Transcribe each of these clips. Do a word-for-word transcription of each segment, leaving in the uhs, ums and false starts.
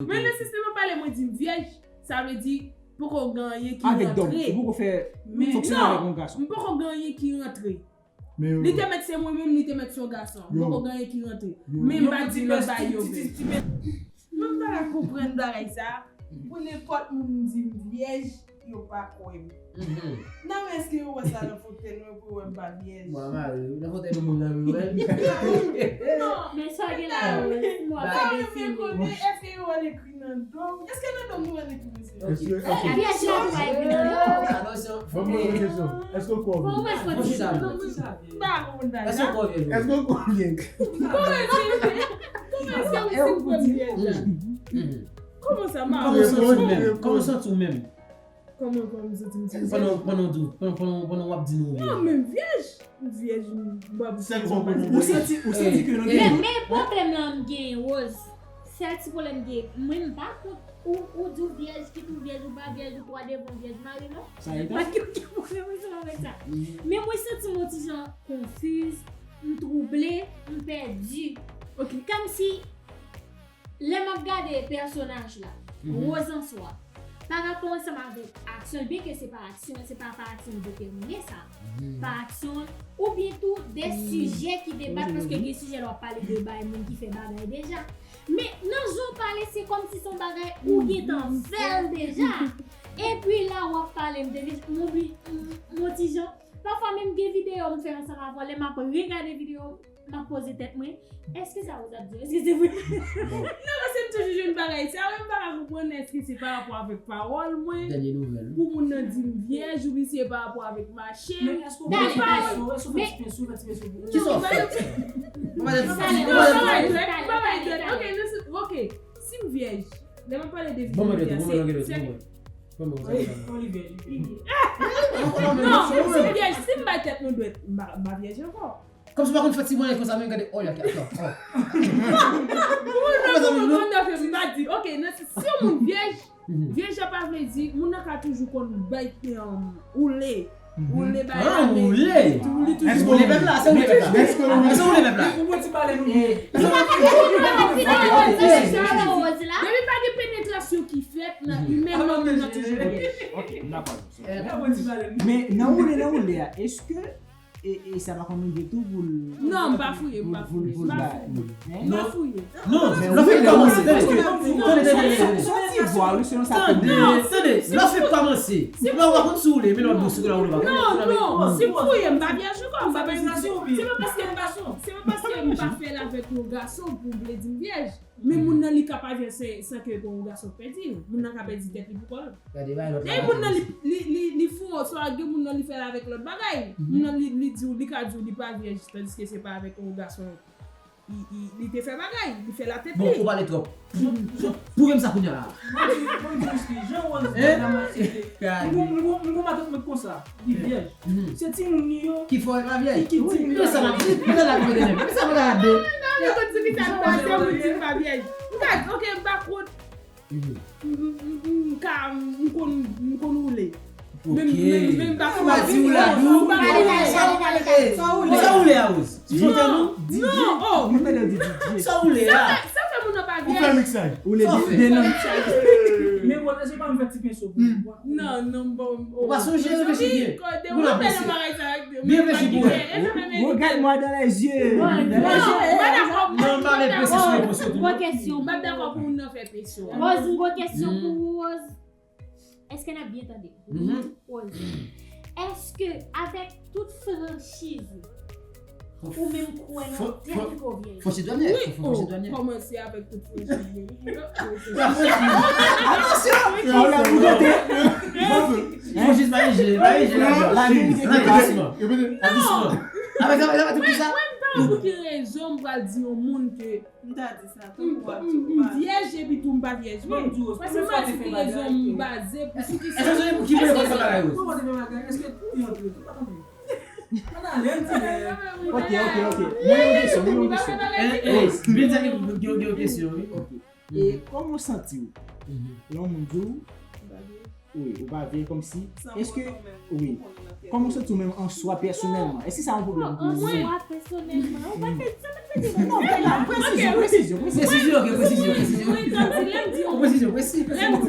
Men nan sistèm an pale, mwen di m vyèj, sa vle di poko gen anyen ki rantre. Avèk dòm, ou poko fè fonksyone avèk yon gason. M poko gen anyen ki rantre. Li te mèt se mwen menm, li te mèt se yon gason. M poko gen anyen ki rantre. Men m pa di lòt bagay yo vre. Mwen m pa ka konprann bagay sa. Pou nenpòt moun m di m vyèj, yo pa kwè m. Nan men èske yo wè sa nan fotèy mwen pou yo wè m pa vyèj? Mwen mari, nan fotèy nou moun nan wi wè. Men sa gen la, mwen ap fè desine. Èske yo wè l ekri nan do m? Èske nan do m nou wè l ekri mesye? Èske, èske, vyèj la tou pa ekri nan do. Atansyon. Ban mwen yon kesyon. Èske w kwè w vyèj? Fò mwen fò ti jan. M pa konn bagay sa. Èske w kwè w vyèj? Èske w kwè w vyèj? Kòman se, kòman se ou si m kwè m vyèj la? Kòman sa, Mario? Kòman w santi w menm? Kòman santi w menm? Kòman, kòman m santi m ti vyèj? Pandan, pandan w di, pandan, pandan, pandan w ap di nou vyèj. Non, men vyèj, m vyèj, m, m pa bezwen. Ou santi, ou santi ke nan gen. Men, men pwoblèm lan m genyen, Rose. Sèl ti pwoblèm m genyen, mwen m pa kont ou, ou di w vyèj, kit ou vyèj, ou pa vyèj, ou twa devan vyèj, mari non. Sa e pa gen okenn pwoblèm ansanm avèk sa. Men mwen santi m yon ti jan konfiz, m twouble, m pèdi. Ok. Kòmsi Lè m ap gade pèsonaj la, Rose an swa, pa rapò ansanm avèk aksyon l, byenke se pa aksyon, se pa pa aksyon l detèmine sa, pa aksyon l, oubyen tou de sijè ki debat, paske gen sijè lè w ap pale de bay moun ki fè bagay deja. Men nan jan w pale, se kòmsi se yon bagay ou gentan fè l deja. Epi la w ap pale, m te vin, m oubli, m, m yon ti jan, pafwa menm gen videyo m fè ansanm avè w, lè m ap regade videyo, m ap poze tèt mwen, èske sa Rose ap di yo, èske se vre? Non, paske m toujou jwenn bagay sa, men m pa ka konprann èske se pa rapò avèk pawòl mwen, pou moun nan di m vyèj, oubyen se pa rapò avèk mache. Men èske w fè ti pèso, èske w fè ti pèso, fè ti pèso pou ou? Kisa w fè? Ou pa fè ti pèso. Ok, ok, si m vyèj, lè m ap pale de vyèj, se, se, non, si m vyèj, si m bay tèt mwen dwèt, m pa, m pa vyèj ankò. Kòmsi w pa konn fè ti mwayen konsa menm, gade, oh, y a, oh. Ou konprann sa, m pa di, ok, nan, si, si yon moun vyèj, vyèj la pa vle di, moun nan ka toujou konn bay, um, woule. Woule bay la, men li toujou woule pèp la, se woule pèp la. Èske woule pèp la? Ou mwen ti pale nou. Depi pa gen penetrasyon ki fèt nan imèn nan, moun nan toujou vyèj. Ok, m dakò. Men nan woule, nan woule a, èske E, e sa pa konn rive tou pou l. Non, m pa fouye, m pa fouye, m pa fouye. M pa fouye. Non, lè w fèk kòmanse, tande, tande, tande, tande. Tande, tande, lè w fèk kòmanse. Ou pa konn si w woule, men lè w bon, si w woule, ou pa konn. Non, non, si m fouye, m pa vyèj ankò, m pa vyèj. Se pa paske m pa, se pa paske m pa fè l avèk yon gason pou m vle di m vyèj. Men moun nan li ka pa vyèj san, san ke gon gason pèdi l. Moun nan ka pèdi tèt li pou kò l. Gade bay lòt la. Lè moun nan li, li, li, li fou, swa gen moun nan li fè l avèk lòt bagay. Moun nan li, li di w, li ka di w li pa vyèj, tandiske se pa avèk yon gason li, li, li te fè bagay, li fè la tèt li. Bon, ou pale twòp. Pwouve m sa kounye a la. Mwen di, mwen di, jan Rose di la, m aksepte. M gon, m gon, m gon matant mwen konsa. Li vyèj. Se timoun li yo ki fè w pa vyèj. Ki, ki timoun li yo. Men sa n ap di, men sa n ap di, men sa n ap di. Nan, men konn di li sa, se moun di l pa vyèj. M gad, ok, m pa kont. M, m, m, m ka, m konn, m konn woule. Men, men, men m pa kont. Ou pa di woule a dou. Sa woule a, Rose? Non, non, oh. Sa woule a. Sa fè, sa fè moun nan pa vyèj. Ou fè miksaj. Ou le de, de non. Men bon, se pa m fè ti penso pou ou. Non, non, bon. Ou pa sonje reflechi byen. Ou la panse. Byen reflechi pou wè. Regarde-moi dans les yeux. Dans les yeux. Non, m pa vle presyon sou reponse yo tou. Gwo kesyon. M pa dakò pou moun nan fè presyon. Rose, m gwo kesyon pou ou, Rose. Èske n ap byen tande? Rose. Èske avèk tout franchiz ou, ou menm kwè nan tèt ou ke w vyèj? Fò sitwanyè, fò sitwanyè. Kòmanse avèk tout franchiz mwen. Atansyon! Franchiz pa enje, pa enje. Lavi, lavi dousman. Dousman. Avèk, avèk, avèk tout sa. Mwen, mwen pa wè pou ki rezon m pral di yon moun ke m ta di sa, tankou w ap di ou pa. M vyèj epi tou m pa vyèj vre. Paske m pa di ki rezon m baze pou sou ki sa. Èske se pou ki rezon sa bagay yo? Kòman w te fè bagay? Èske ou te antre tou? Pa tankou. Ann ale, ann di lè. Ok, ok, ok. Mwen yon kesyon, mwen yon kesyon. Eh, eh, byen di gen, gen, gen yon kesyon, wi. Ok. E kòman w santi w? Lè yon moun di w, wi, ou pa vyèj kòmsi, èske, wi, kòman w santi w menm an swa pèsonèlman? Èske sa yon pwoblèm pou ou? An swa pèsonèlman, ou pa fè sa, pa fè Non, gade la, presizyon, presizyon, presizyon. Presizyon, ok, presizyon, presizyon. Mwen, mwen, mwen, lè m di yon moun, presizyon, presizyon, presizyon. Lè m di,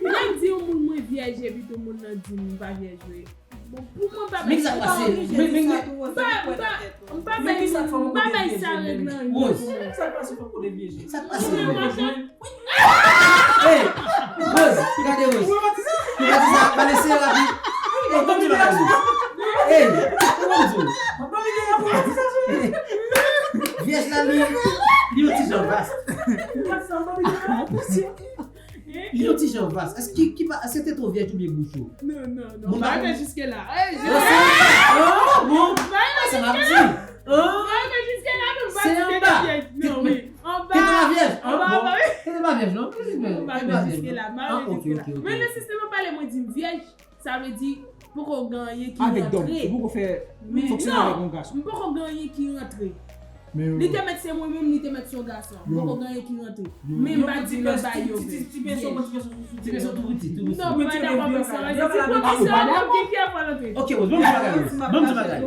lè m di yon moun mwen vyèj epi tou moun nan di m pa vyèj vre. Bon, pou mwen, pa bay sa. Men ki sa k pase? Men, men, men. M pa, m pa, m pa bay, m pa bay sa règ nan anyen. Sa k pase, fòk ou devye je. Sa k pase? Hey, Rose, gade Rose. Ou pa di sa, pa lese rapi. Hey, ban m di bagay Rose. Hey, ou pa di. Vyèj la, li, li yon ti jan vas. Li yon ti jan vas. Èske ki, ki pa, èske te twò vyèj oubyen bouch ou? Non, non, non. Bon, pa rive jiske la. Hey, non, se anba. Ah, bon. Pa rive jiske la. Sa m ap di. Pa rive jiske la, non, pa di te vyèj. Non, wi. Anba. Te pa vyèj? Ah, bon. Te pa vyèj, non? Non, pa rive jiske la. Pa rive jiske la. Men nan sistèm nan pale, mwen di m vyèj. Sa vle di, poko gen anyen ki rantre. Avèk dòm, ou poko fè fonksyone avèk yon gason. M poko gen anyen ki rantre. Li te mèt se mwen menm, li te mèt se yon gason. M poko gen anyen ki rantre. Men m pa di lòt bagay yo vre. Ti pèsòn, ti pèsòn, ti pèsòn tou piti, tou piti. Non, mwen pa dakò avèk sa. Ti pèsòn ki fè fò rantre. Ok, Rose, ban m di bagay, Rose. Ban m di bagay.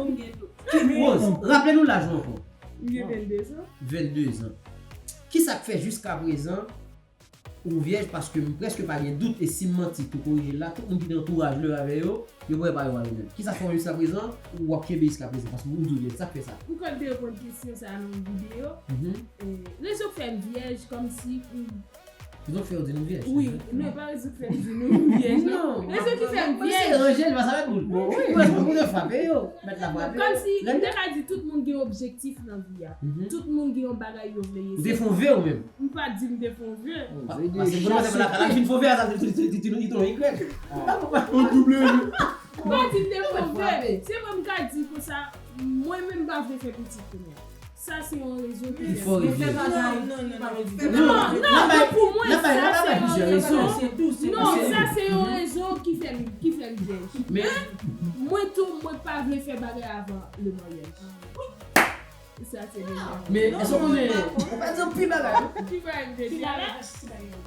Ki, Rose, raple nou laj ou ankò. M gen vennde zan. Vennde zan. Kisa k fè jiskaprezan ou vyèj, paske m prèske pa gen dout, e si m manti, tou korije l la, tout moun ki nan antouraj Love avè yo, yo prepare yo a yo menm. Kisa k fè w jiskaprezan, ou w ap kenbe jiskaprezan, paske ou di w vyèj, sa k fè sa? M konn te reponn kesyon sa a nan yon videyo. E, rezon k fè m vyèj, kòmsi, m... Rezon k fè w di nou vyèj? Wi, non, e pa rezon k fè m di nou vyèj, non. Rezon ki fè m vyèj. Se ranje, li pa sa mèt moun. Bon, wi. Ou wè, moun yo frape yo, mèt la frape yo. Kòmsi, m te ka di tout moun gen objektif nan vi a. Tout moun gen yon bagay yo vle ye. Ou te fè yon ve ou menm? M pa di m te fè yon ve. Paske pou mwen, la, la, la, fin fè yon ve a, sa, ti, ti, ti, ti, ti, ti, yon igrèk. Yon double ve. M pa di m te fè yon ve. Se mwen m ka di konsa, mwen menm m pa vle fè pitit kounye a. Sa se yon rezon ki fè m vyèj. Non, non, non, non, non, non, pou mwen, sa se yon rezon. Non, sa se yon rezon ki fè m, ki fè m vyèj. Men, mwen tou, mwen pa vle fè bagay avan le maryaj. Sa se deja. Men èske w konnen, ou pa di anpil bagay, non? Ki bagay m te di a la?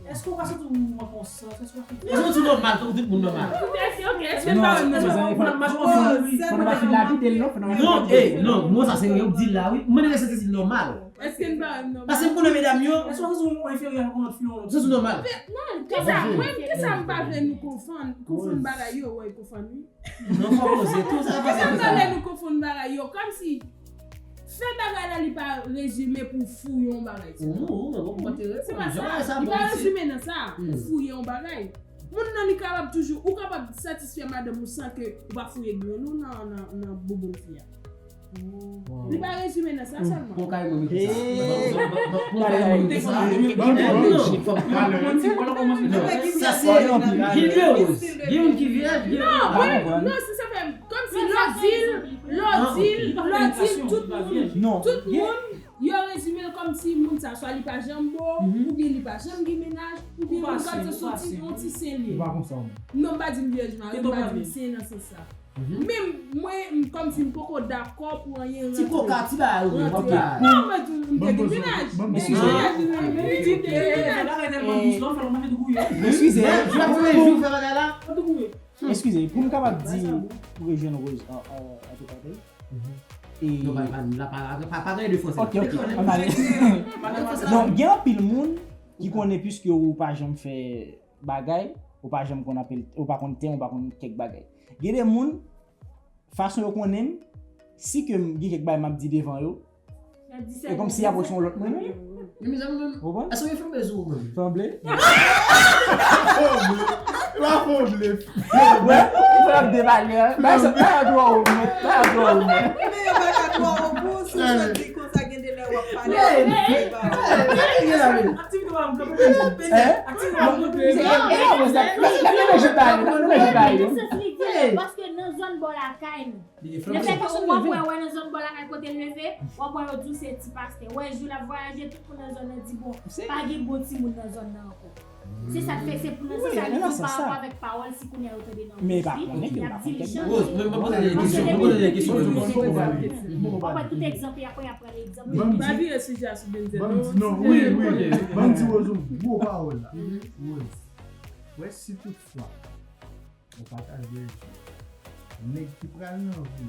Èske w pa santi w manke yon sans? Èske w pa santi... Èske w santi w nòmal, tankou tout moun nòmal? Ok, ok, èske m pa nòmal? Non, mezanmi, fò n ap, fò n ap lapide l, non, fò n ap lapide l. Non, eh, non, mo sa serye, ou di l la, wi. Mwen rete santi l nòmal. Èske m pa nòmal? Paske m konnen medam yo. Èske w santi w enferyè ak yon lòt fi, yon lòt? Ou santi w nòmal? Non, kisa, mwen, kisa m pa vle nou konfonn, konfonn bagay yo, wè, konfonn, wi. Non, fò poze tou, sa pase konsa. Sa m tande nou konfonn bagay yo, kòmsi fè bagay la li pa rezime pou fou yon bagay. Ou mouri, ou menm, ou pran tere. Se pa sa, li pa rezime nan sa, pou fou yon bagay. Moun nan li kapab toujou, ou kapab satisfè madanm ou san ke ou pa fouye grenn ou nan, nan, nan bouboun fi a. Li pa rezime nan sa sèlman. Bon, kay mwen mete sa. Bon, kay mwen mete sa. Sa se, gen de Rose. Gen youn ki vyèj, gen youn ki... Non, non, se sa fè m, kòmsi lè w di l, lè w di l, lè w di l, tout moun, tout moun, yo rezime l kòmsi moun sa, swa li pa janm bo, oubyen li pa janm gen mennaj, oubyen moun sa se yon ti, yon ti sen li ye. Non, m pa di m vyèj mari, m pa di m sen nan sans sa. Men mwen, m, kòmsi m poko dakò pou anyen rantre. Ti koka, ti bagay, ou pa. Non, mwen tou, m te gen mennaj. Eskize. Eskize. Eskize, pou m kapab di pou rejwenn Rose, an, an, an tou ka, e... Non, pa, pa, la, pa, pa, pa gen de fransè. Ok, ok. Non, gen anpil moun ki konnen, piske ou pa janm fè bagay, ou pa janm konn apèl, ou pa konn tèm, ou pa konn kèk bagay. Gen de moun, fason yo konnen m, si ke m gen kèk bagay m ap di devan yo, e kòmsi y ap wè se yon lòt mwen menm. Men mezanmi, men, èske w fè bezwen ou menm? Sanble. Sanble. Wè, ou fè ap devalè, hein? Bagay sa, bagay twò wo, men. Bagay twò wo, men. Men yo bagay twò wo pou, si w sot di konsa, gen de lè w ap pale. Aktivite w ap kanpe. Aktivite w ap kanpe. Paske nan zòn bò lakay nou, lefètke w ap wè, wè nan zòn bò lakay kote l leve, w ap wè yo di w se ti pastè. Wè, jou l ap vwayaje, tout moun nan zòn nan di, bon, pa gen bon timoun nan zòn nan ankò. Se sa k fè, se pou nan sans sa, li di pa rapò avèk pawòl, si kounye a yo tande nan bouch li, y ap di li chanje. Rose, mwen, mwen poze de kesyon, mwen poze de kesyon. W ap wè tout egzanp, y ap pran, y ap pran egzanp. Pa vire sijè a sou Denzel, non. Non, wi, wi. Ban m di Rose yon gwo pawòl la. Rose, wè, si toutfwa ou pa ta jwenn nèg ki pral nan vi w,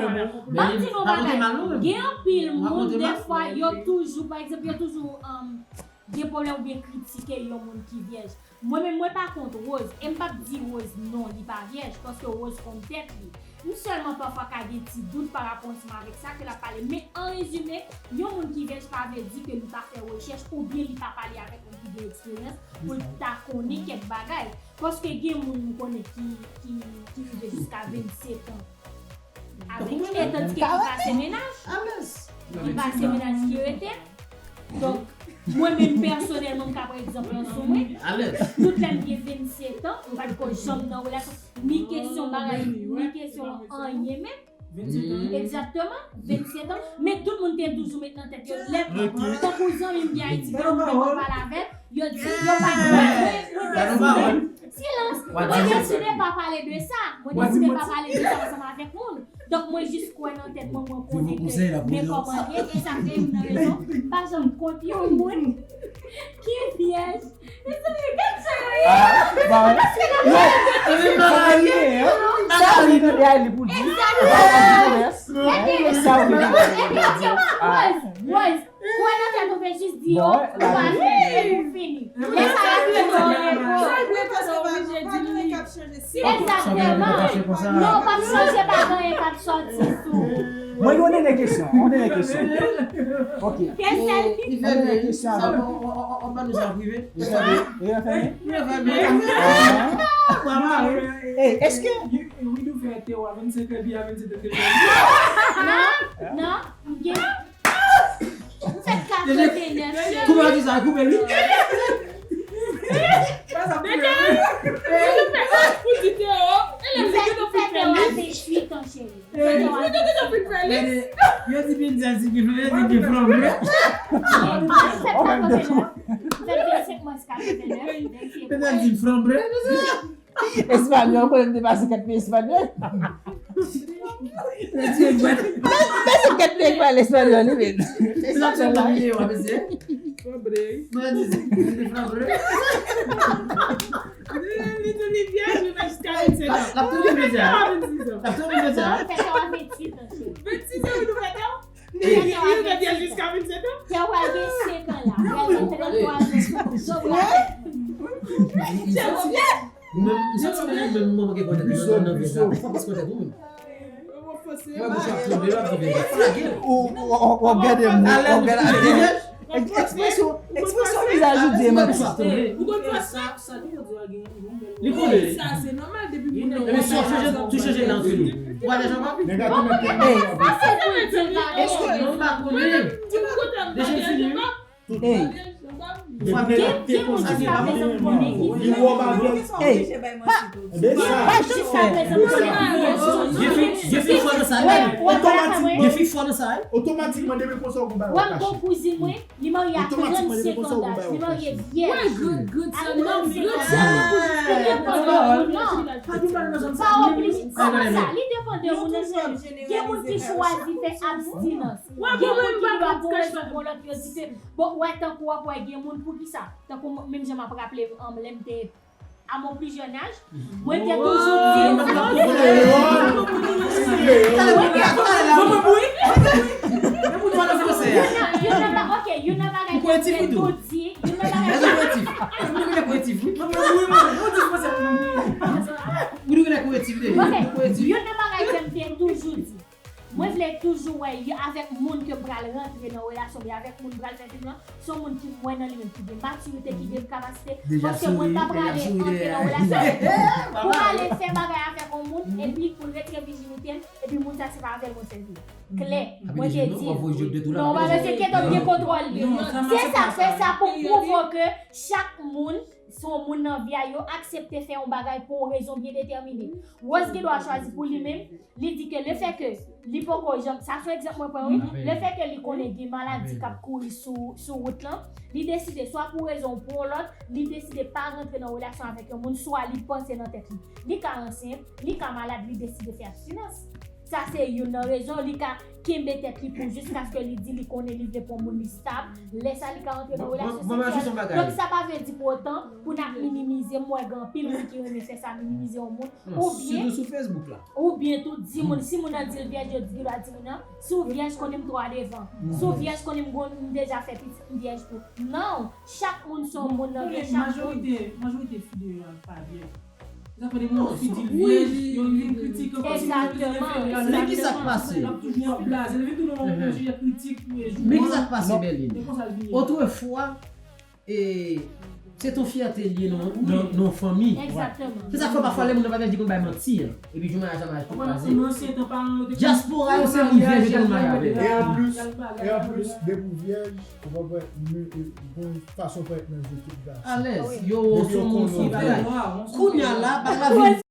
M ap di nou bagay. Gen anpil moun, dèfwa, yo toujou, pa egzanp, yo toujou um, gen pwoblèm oubyen kritike yon moun ki vyèj. Mwen menm, mwen pa kont Rose. E m p ap di Rose non, li pa vyèj, paske Rose konn tèt li. M sèlman pafwa ka gen ti dout pa rapò ansanm avèk sa ke l ap pale. Men an rezime, yon moun ki vyèj pa vle di ke li pa fè rechèch oubyen li pa pale avèk moun ki gen eksperyans pou l ta konnen kèk bagay. Paske gen moun m konnen ki, ki, ki rive jiska vennsetan. Avèk, e tandike ki pase menaj. Ki pase menaj ki rete. Donk, mwen menm pèsonèlman, m ka pran egzanp lan sou mwen. Tout lè m gen vennsetan, m pa t ko janm nan relasyon, ni kesyon bagay, ni kesyon anyen menm. Egzakteman, vennsetan. Men tout moun te toujou met nan tèt yo, lè, tankou zanmi m ki Ayiti, gen moun m poko pale avè l, yo di, yo pa, silans. Mwen deside pa pale de sa. Mwen deside pa pale de sa ansanm avèk moun. Donk, mwen jis kwè nan tèt mwen, mwen konnen ke men kòman l ye, e sa se youn nan rezon m pa janm kont yon moun ki vyèj. Mezanmi, gad sa yo ye. Sa ou te tande a li pou di. Sa ou te tande. Rose, Rose, kwè nan tèt ou, fè jis di yo, ou pa vle, epi fini. Lè sa y ap fini, ou repo. Egzakteman. Non, w p ap chanje, pa gen anyen k ap sòti sou ou. Mwen gen yon dènye kesyon, yon dènye kesyon. Ok. Kesyon. Yon dènye kesyon avè w. Ou pa nou sa prive? Li fèmen? Li fèmen? Ey, èske Widou fè te wa vennsenk epi a vennsenk epi. Non, non, m gen, m fèt katrevennèf, cheri. Koupe a di sa, koupe li. Pou di te o, e lè m di te o venntuit an, cheri. Yo di Benzel di gen flanm, yo di gen flanm vre. M fèt vennsenk mas katrevennèf. Benzel di flanm vre. Espanyòl, konnen m te pase kat peyi espanyòl. Pase kat peyi espanyòl, li menm. Se sa k fè m nan videyo a, mesye. Flanbre. Mwen di, se flanbre. Li di li vyèj, li fè jiska vennsenk an. L ap toujou vyèj a. L ap toujou vyèj a. Fè sa w a venntuit an, cheri. Vennsis an, wi, nou fè tè w. Li, li, li te vyèj jiska vennsenk an. Tè w pral gen senk an la. Pral gen trannntwa zan. Ou menm, m santi menm, menm mwen gen kontak nan, nan vyèj la. Ou fòs kontak ou menm. Mwen bouch ap tonbe, l ap tonbe. Flage l. Ou, ou, ou, w ap gade m, w ap gade. Ekspresyon, ekspresyon vizaj ou di e manti. Ou konn fè sa. Li konnen. Sa se nòmal depi moun nan. Men si w chanje, tou chanje nan antre nou. Ou pa deja pa? Èske nou pa konnen? Deja fini. Ey. Gen, gen moun jiska prezan m konnen ki vyèj. Ey. Pa, pa jiska prezan m konnen ki vyèj. Gen fi, gen fi fò nan sa, wi. Otomatikman. Gen fi fò nan sa, wi. Otomatikman, depi konsa, ou konn bagay. Wè m gon kouzin mwen, li marye a trannsenk an daj, li marye vyèj. Ak trannsenk an daj. Li depann de moun nan. Pa oblije, se pa sa, li depann de moun nan, cheri. Gen moun ki chwazi fè abstinans. Gen moun ki gen dwa bon rezon, bon lòt yo di ke, bon, ou wè, tankou w ap wè gen moun, poukisa? Tankou mwen, menm jan m ap raple, um, lè m te, à mon plus jeune âge, mwen te toujou di, youn nan, youn nan ba-, ok, youn nan bagay ke m te toujou di, youn nan bagay ke m te toujou di, Mwen vle toujou wè y-, avèk moun ke m pral rantre nan relasyon, oubyen avèk moun m pral fè viv lan, se yon moun ki m wè nan li menm, ki gen matirite, ki gen kapasite. Paske mwen pa prale antre nan relasyon pou m ale fè bagay avèk yon moun, epi pou l retire vijinite m, epi moun sa se pa avè l mwen fè viv. Klè, mwen te di. Non, w pa bezwen kentan gen kontwòl li. Se sa, fè sa pou m pwouve w ke chak moun Se yon moun nan vi a, yo aksepte fè yon bagay pou yon rezon byen detèmine. Rose gen dwa chwazi pou li menm, li di ke lefètke li poko janm, sa se yon egzanp mwen pran wi, lefètke li konnen gen maladi k ap kouri sou, sou wout lan, li deside swa pou rezon ou pou yon lòt, li deside pa rantre nan relasyon avèk yon moun, swa li panse nan tèt li, li ka ansent, li ka malad, li deside fè abstinans. Sa se youn nan rezon, li ka kenbe tèt li pou jiskaske li di li konnen li vle pran moun li stab. Lè sa li ka rantre nan relasyon seksyèl. Donk sa pa vle di pou otan pou n ap minimize, m wè gen anpil moun ki renmen fè sa, minimize yon moun. Oubyen, Sitou sou Facebook la. Oubyen tou di moun, si moun nan di l vyèj, yo di, yo di moun nan, si w vyèj, konnen m twa devan. Si w vyèj, konnen m gon, m deja fè pitit, m vyèj tou. Non, chak moun se yon moun nan vi, chak moun. Majorite, majorite fi de pa vyèj. Sa fè de moun fi di l vyèj, yo vin kritik an. Egzakteman. Men ki sa k pase? L ap toujou ap blaze, li vin tounen yon sijè kritik tou le jou. Men ki sa k pase, Berline? Otrefwa, e, se ton fyète l ye nan, nan, nan yon fanmi. Egzakteman. Se sa k fè pafwa lè moun nan pa vyèj, li konn bay manti an. Epi jou maryaj la, maryaj tou kraze. Nan ansyen tan, paran yo te Dyaspora yo se moun vyèj yo te konn marye avè yo. E anplis, e anplis, depi w vyèj, ou pa pral gen fason parèt nan je tout gason. Alèz, yo, se yon moun ki bagay. Kounye a la, bagay la vin